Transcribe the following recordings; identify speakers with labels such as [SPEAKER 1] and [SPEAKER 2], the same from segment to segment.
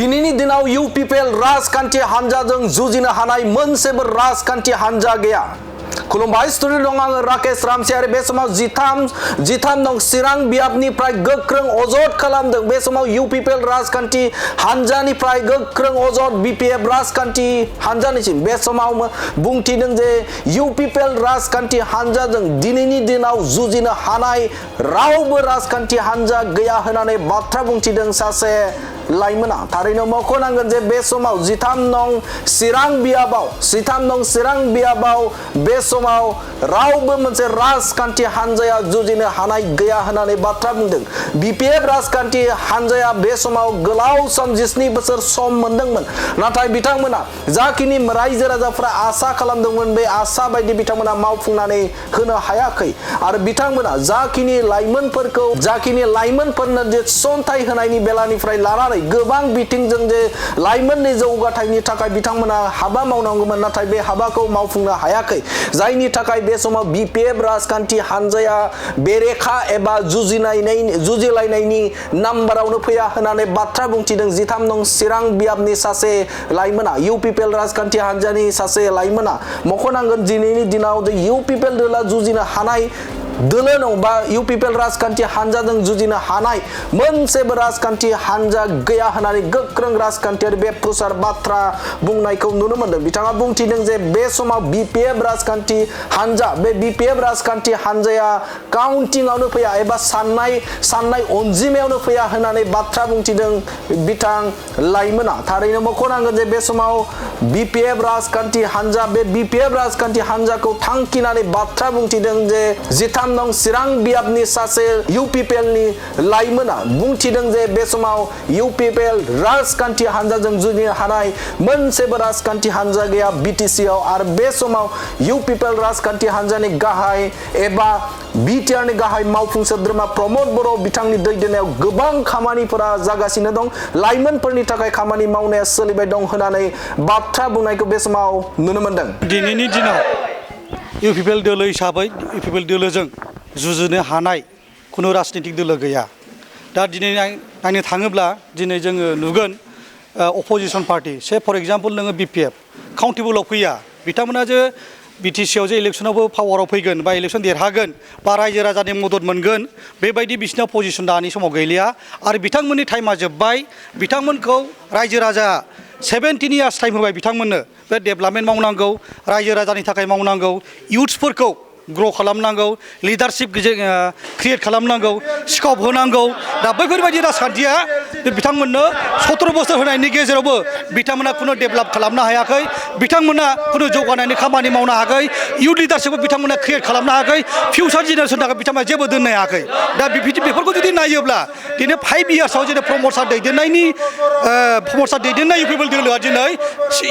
[SPEAKER 1] दिनैनि दिनाव UPPL राजखान्थि हान्जाजों जुजिनो हानाय मोनसेबो राजखान्थि हान्जा गैया। खुलुमबाय स्टुडिअ दं आङो राकेश रामसियारि। बे समाव जिथाम नं चिरां बियाबनिफ्राय गोख्रों अजद खालामदों। बे समाव UPPL राजखान्थि हान्जानिफ्राय गोख्रों अजद BPF राजखान्थि हान्जानिसिम बे समाव बुंथिदों जे UPPL राजखान्थि हान्जाजों दिनैनि दिनाव जुजिनो हानाय रावबो राजखान्थि हान्जा गैया होननानै बाथ्रा बुंथिदों सासे लाइमोना। थारैनो मख'नांगोन जे बे समाव 13 नं चिरां बियाबाव बे समाव रावबो मोनसे राजखान्थि हान्जाया जुजिनो हानाय गैया होननानै बाथ्रा बुंदों। BPF राजखान्थि हान्जाया बे समाव गोलाव सम 17 बोसोर सम मोनदोंमोन, नाथाय बिथांमोना जाखिनि रायजो राजाफ्रा आसा खालामदोंमोन बे आसा बायदि बिथांमोना मावफुंनानै होनो हायाखै। आरो बिथांमोना जाखिनि लाइमोनफोरनो जे थिसनथाइ होनायनि बेलानिफ्राय लानानै गोबां बिथिंजों जे लाइमोननि जौगाथायनि थाखाय बिथांमोना हाबा मावनांगौमोन, नाथाय बे हाबाखौ मावफुंनो हायाखै। जायनि थाखाय बे समाव BPF राजखान्थि हान्जाया बेरेखा एबा जुजिलायनायनि नाम्बारावनो फैया होननानै बाथ्रा बुंथिदों 13 नं चिरां बियाबनि सासे लाइमोना। UPPL राजखान्थि हान्जानि सासे लाइमोना मख'नांगोन दिनैनि दिनाव UPPL दोला जुजिनो हानाय दोलो नं बा UPPL राजखान्थि हान्जाजों जुजिनो हानाय मोनसेबो राजखान्थि हान्जा गैया होननानै गोख्रों राजखान्थियारि बेफ्रुसार बाथ्रा बुंनायखौ नुनो मोनदों। बिथाङा बुंथिदों जे बे समाव BPF राजखान्थि हान्जाया काउन्टिंआवनो फैया एबा साननाय अनजिमायावनो फैया होननानै बाथ्रा बुंथिदों बिथां लाइमोना। थारैनो मख'नांगोन जे बे समाव BPF राजखान्थि हान्जाखौ थांखिनानै बाथ्रा बुंथिदों जे 13 नं चिरां बियाबनि सासे UPPL नि लाइमोना बुंथिदों जे बे समाव UPPL राजखान्थि हान्जाजों जुजिनो हानाय मोनसेबो राजखान्थि हान्जा गैया BTC आव। आरो बे समाव UPPL राजखान्थि हान्जानि गाहाय एबा BTR नि गाहाय मावफुं सोद्रोमा प्रमद बर' बिथांनि दैदेननायाव गोबां खामानिफोरा जागासिनो दं, लाइमोनफोरनि थाखाय खामानि मावनाया सोलिबाय दं होननानै बाथ्रा बुंनायखौ बे समाव नुनो मोनदों।
[SPEAKER 2] दिनैनि दिनाव UPPL दोलो हिसाबै UPPL दोलोजों जुजिनो हानाय खुनु राजनीतिक दोलो गैया। दा दिनै नायनो थाङोब्ला दिनै जोङो नुगोन अपोजिशन पार्टी से फर एग्जाम्पल नोङो BPF काउन्टेबलाव फैया। बिथांमोना जे BTC आव जे इलेक्शनावबो पावाराव फैगोन बा इलेक्शन देरहागोन बा रायजो राजानि मदद मोनगोन बेबायदि बिसिनाव पजिशन दानि समाव गैलिया। आरो बिथांमोननि टाइमा जोब्बाय। बिथांमोनखौ रायजो राजा 17 इयार्स टाइम होबाय बिथांमोननो। बे डेभेलपमेन्ट मावनांगौ, रायजो राजानि थाखाय मावनांगौ, इयुथ्सफोरखौ ग्र' खालामनांगौ, लिडारशिप क्रिएट खालामनांगौ, स्कप होनांगौ। दा बैफोरबायदि राजखान्थिया बिथांमोननो 17 बोसोर होनायनि गेजेरावबो बिथांमोना खुनु डेभेलप खालामनो हायाखै, बिथांमोना खुनु जौगानायनि खामानि मावनो हायाखै, इयुथ लिडारशिपखौ बिथांमोना क्रिएट खालामनो हायाखै, फिउचार जेनेरेसननि थाखाय बिथांमोना जेबो दोननो हायाखै। दा बेफोरखौ जुदि नायोब्ला दिनै 5 इयार्सआव जेरै प्रमद दैदेननाय UPPL दोलोआ दिनै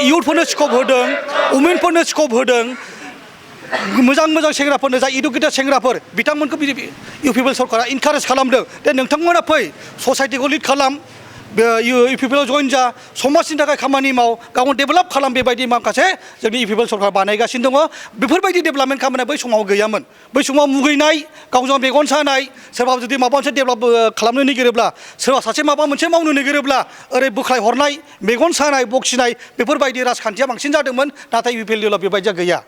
[SPEAKER 2] इयुथफोरनो स्कप होदों, वुमेनफोरनो स्कप होदों, मोजां सेंग्राफोरनो जा इडुकेटेड सेंग्राफोर बिथांमोनखौ UPPL सरकारा इनकारेज खालामदों। दे नोंथांमोना फै ससाइटिखौ लिड खालाम, UPPL जइन जा, समाजनि थाखाय खामानि माव, गावनो डेभेलप खालाम। बेबायदि माखासे जोंनि UPPL सरकार बानायगासिनो दङ। बेफोरबायदि डेभेलपमेन्ट खामानिया बै समाव गैयामोन। बै समाव मुगैनाय, गावजों मेगन सानाय, सोरबा जुदि माबा मोनसे डेभेलप खालामनो नागिरोब्ला, सोरबा सासे माबा मोनसे मावनो नागिरोब्ला ओरै बोख्लाय हरनाय, मेगन सानाय, बखिनाय बेफोरबायदि राजखान्थिया बांसिन जादोंमोन। नाथाय UPPL दोलोआ बेबायदिया गैया।